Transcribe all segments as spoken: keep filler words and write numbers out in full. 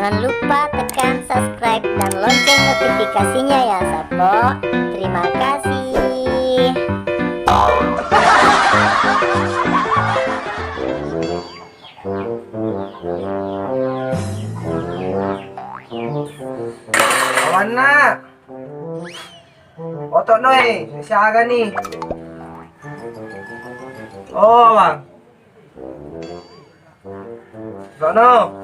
Jangan lupa tekan subscribe dan lonceng notifikasinya ya, Sappo. Terima kasih. Kawanna. Oto noi, siaga ni. Oh, Bang. Sono.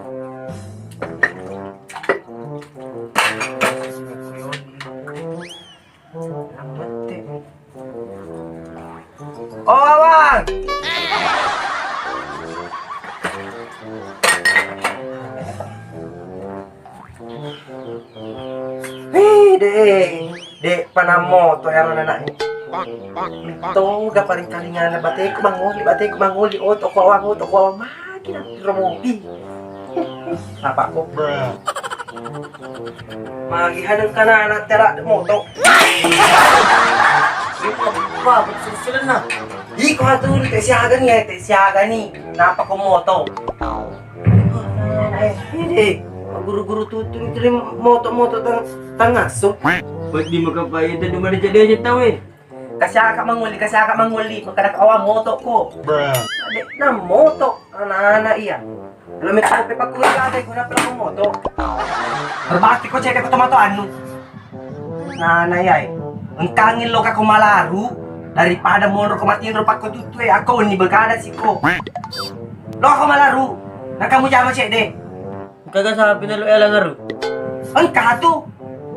Oh, Bang. Hei, dek, dek, panammo to ero anak. Toga paling kalingana bateku mangoli, bateku mangoli, oh, toko awang, oh, toko awang, magi na romopi. Apa kok? Magi hadeng kana anak tera moto. Apa, apa silsilenna? Iko atu te siaga ni, te siaga ni. Napa ko moto? Eh, ini guru-guru tutu itu moto-moto tang tangaso. Buat di muka bayi itu cuma dijadi aja tahu eh. Kasiaka mangoli, kasiaka mangoli, makada kawa moto ko. Ade na moto, anak-anak iya. Lo metope pakku ada guna pelaku moto. Berbakti ko cedde ko tomato anu. Nana yai, engkangin lo kako malaru daripada monro ko matinro pakko tutue, ako ni bekada siko. Lo ako malaru, na kamu jama cedde. Engkaga sapi nalu ela ngaru. Engka tu.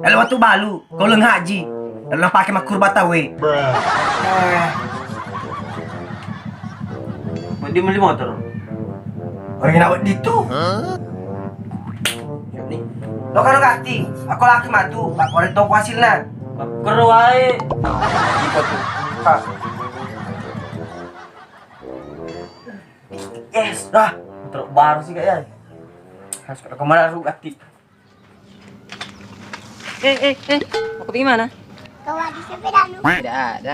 Ela watu balu, koleng haji. Ela pake makkur batawe. Eh. Mau di meli motor. Orang nak di tu. Ni. Lo karo gati, aku laki matu, pak kore toko hasilna. Kero wae. Iko tu. Ha. Yes, dah. Truk baru sih kayak. Harus ke mana lu gati. Eh, eh, eh. Mau pergi mana? Kau ada sepeda lu? Tidak ada.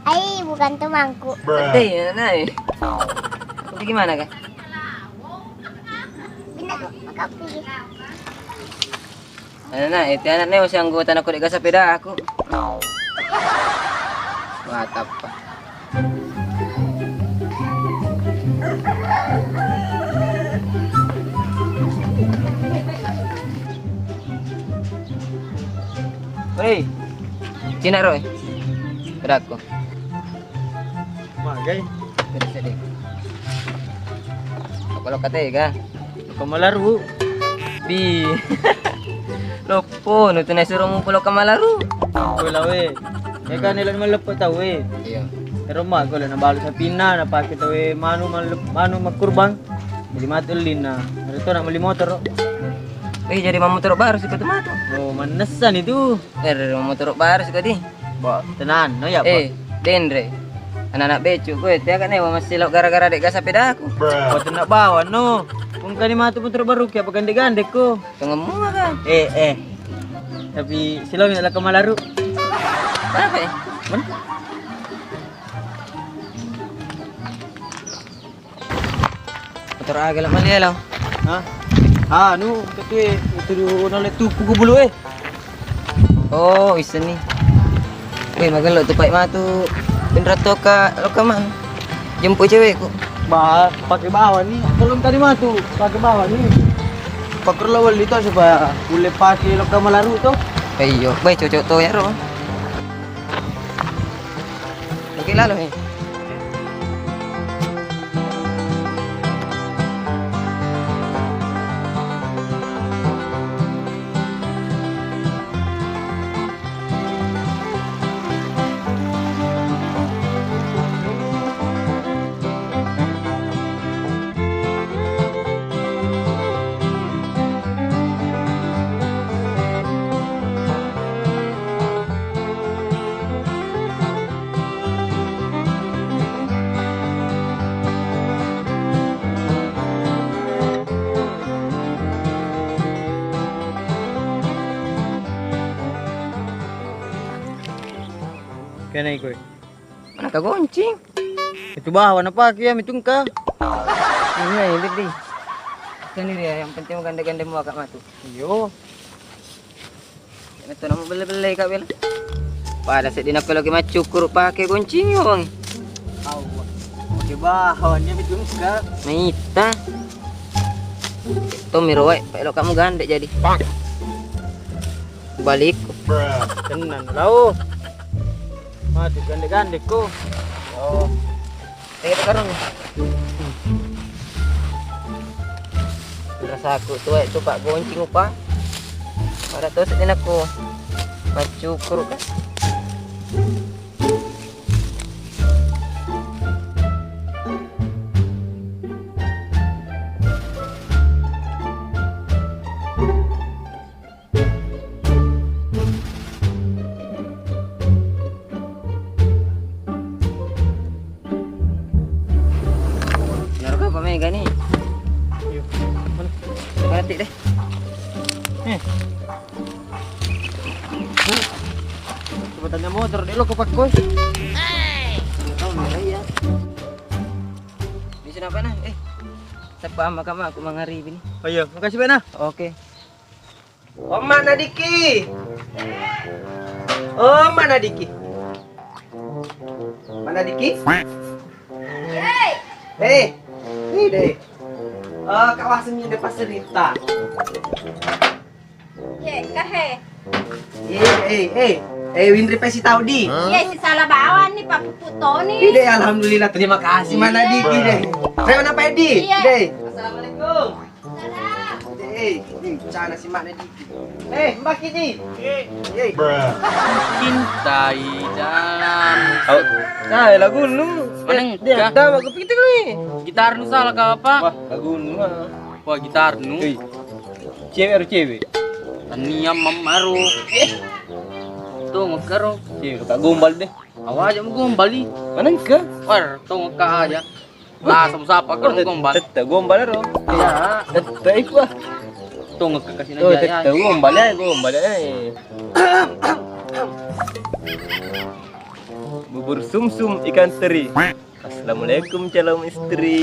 Hai, bukan temanku. Ada ya, nah. Mau pergi mana kah? Bina, maka pergi. Ana, eti anakne usi anggota nako de' gaga sepeda aku. Wah, tappa. Hei, cina roe. Pedaku. Magai. Sedih, sedih. Apa lo kata ya, ga? Lokka malaru. Bi. Loppo, nu tu nasuro mu lokka malaru. Kowe lawe. Ya kan, elo maleppo tau e. Iya. Ero ma, kowe nabalu sapinna, napake tau e manu malep-, manu makkurbang. Jadi matu ellinna. Ero to nak meli motor. Eh, jadi mamotoro baru sih tu matu. Oh, manessa ni tu. Eh, mamotoro baru sih tadi. Ba, tenang, no ya, Pak. Eh, denre. Anak-anak becu, kowe, tiaga newa masih lo gara-gara de' gaga sepedaku. Ba, tenang bawa, no. Engkani matu motor baru, kiapa gandek-gandek ko? Tengemu kan? Eh, eh. Tapi silong ya, lokka malaru. Apa ya? Men? Motor aga la malia lo? Hah? Anu, itu e, itu dulu nolai tupu ku bulu e. Oh, isseng ni. Weh, magello tu pai matu. Pinratto ka, lokka man. Jemput cewekku. Ba, pake bawa ni. Tolong tadi matu, pake bawa ni. Pakur lo wali to supaya ulle pake lokka malaru to. Eh, iyo, baik cocok to ya ro. Oke, lalo he. Kena ikut. Mana kagoncing? Itu bawa napake ya mitungka. Ini ya, ini di. Kan ini dia, yang penting gande-gande mua kak matu. Iyo. Itu nama belle-belle kak bela. Pada sedina kalau ki maccukur pakai goncingi wong. Awa. Oke bah, hawannya betul kak. Mita. Tommy roe, pak lo kamu gande jadi. Pak. Balik. Tenan lau. Mati gande-gande ko. Oh. Tengok karung. Rasaku tuwe tu pak goncing upa. Pada tu sedina ko. Maccukur kak. Naruh apa mega nih? Yuk. Mana? Mati deh. Eh. Coba tanya motor deh lo kok pakai. Tahu merah ya. Di sini apa nah? Eh. Siapa ama kamu aku mangaribi nih. Oh iya, makasih banyak. Oke. Oh, Mak Nadiki. Oh, Mak Nadiki. Mak Nadiki? Hei. Hei. Hei, deh. Eh, kawaseng ini pas cerita. Ye, kahe. Eh, eh, eh. Eh, Windri pesi tau di. Ye, si salah bawang nih, Pak Pupuk Toni. Ide, alhamdulillah, terima kasih, Mak Nadiki, deh. Saya apa, Edi? Iya. Deh. Assalamualaikum. Eh, eh, cana si Mak Nadiki. Eh, Mbak Kidi. Eh. Cintai dalam. Oh, nah, lagu nu. Mana dia? Dah, aku pikir nih. Gitar nu salah kah apa? Wah, lagu nu. Wah, gitar nu. Hei. Cewek atau cewek? Tania mamaro. Eh. Tuh, ngekero. Cewek, tak gombal deh. Awa aja mau gombal nih. Mana ke? War, tuh ngeka aja. Nah, sama siapa kan gombal? Tette gombal ro. Iya. Tette iku ah. Tuh ngekasih aja. Tette gombal ya, gombal ya. Bubur sumsum ikan teri. Assalamualaikum calon istri.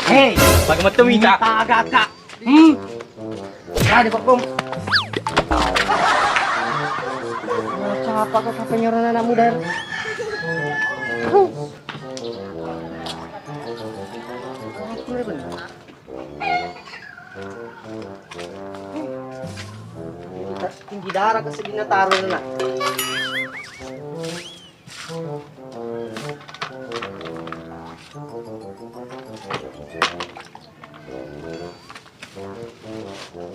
Hei, bagaimana tuh minta? Agak kak. Hmm. Ada kok bom. Siapa kok apa nyuruh anak muda? Tinggi darah ke sedina taruh nak.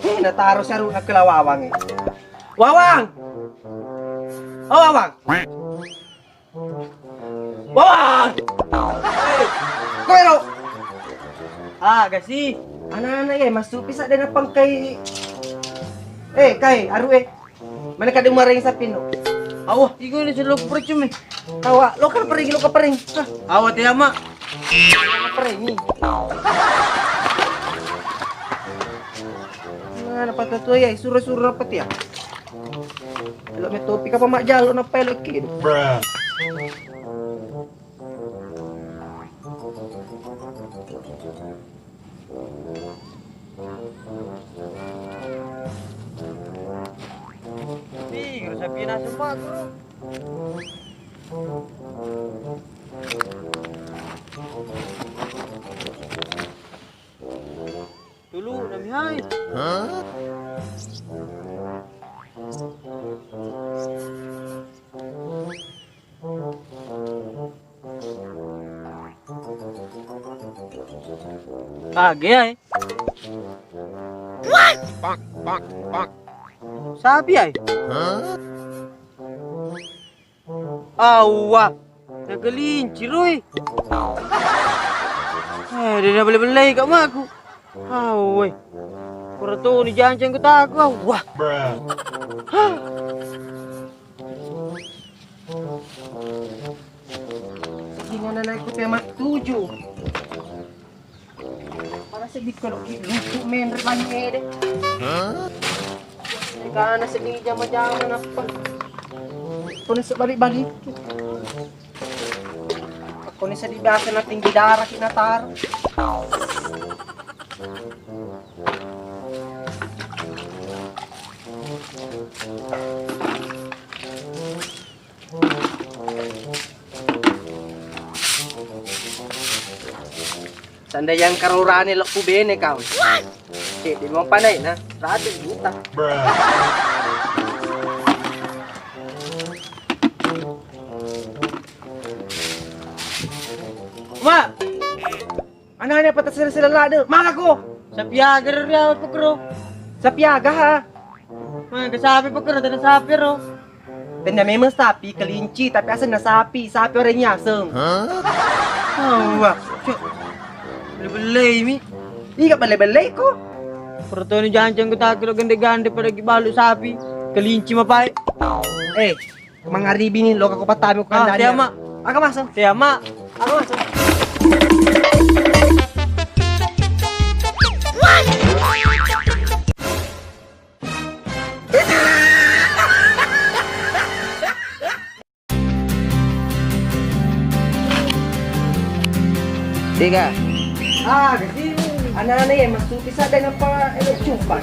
Eh, nataro si Aruna ke la Wawang e. Wawang! Oh, Wawang! Wawang! Koero! Ah, gasi. Anak-anak ya, masuk pisah dan apa kai? Eh, kai, aru eh. Mana kadang marahin sapin no? Awa, iku ni selok percuma. Awa, lo kan pergi, lo kan pergi. Hah? Awa, te ama. Pergi. Mana patah tu ya, suruh-suruh apa tiap? Lo me topi apa mak jalo napa lo kid. Ih, gak usah pindah semua tuh. Tulu nami hai. Kage ai. Sapi ai. Awa, nagelincir oi. Eh, dia belle-bellei kak maku. Awe. Kura tu ni janceng ku taku. Awa. Hah. Gimana naik ku tema tujuh? Pada sedih kalau ki lucu menre banyu ede. Hah? Karena sedih jama-jama napa? Pun sebalik-balik. Koni seddi biasa na tinggi darah ki nataro. Sandai yang karorane lokku bene kau. Cek di mau panai na seratus juta. Mak, anane apa tasere-sere lade? Maka ko? Sapiaga ro ria pukro. Sapiaga ha? Maka sapi pukro tena sapi ro. Tenda memang sapi kelinci tapi asenna sapi, sapi orang nyaseng. Wah, cuk. Belle-bellei mi. Iga belle-bellei ko? Pertoni jancang ku takiro gende-gende pada gibalu sapi. Kelinci mapai. Eh, mangaribi ni lo kako patami ko kandani. Tiama. Aga masuk? Tiama. Aga masuk? Tiga. Ah, jadi anak-anak ya masuk bisa dan apa eh cumpa.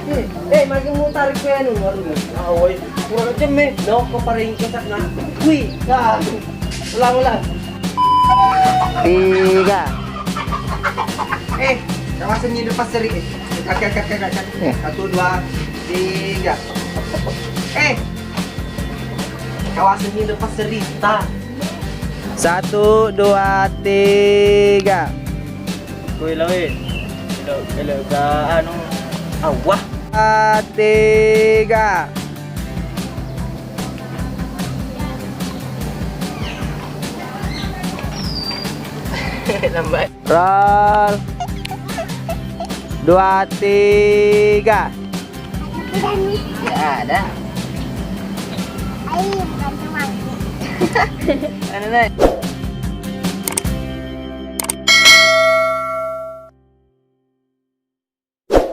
Eh, eh, makin mutar ke anu baru. Ah, woi, kurang aja me. Lo kok pada ingkesat nah. Wih, ah, ulang ulang. Tiga. Eh, kawasan ini lepas seri. Eh, kakak kakak kakak. Satu dua tiga. Eh, kawasan ini lepas seri. Ta. Satu dua tiga. Koi lawe. Elo elo ga anu. Awah. Tiga. Lambat. Roll. Dua tiga. Nggak ada. Ayo, bukan teman. Mana naik?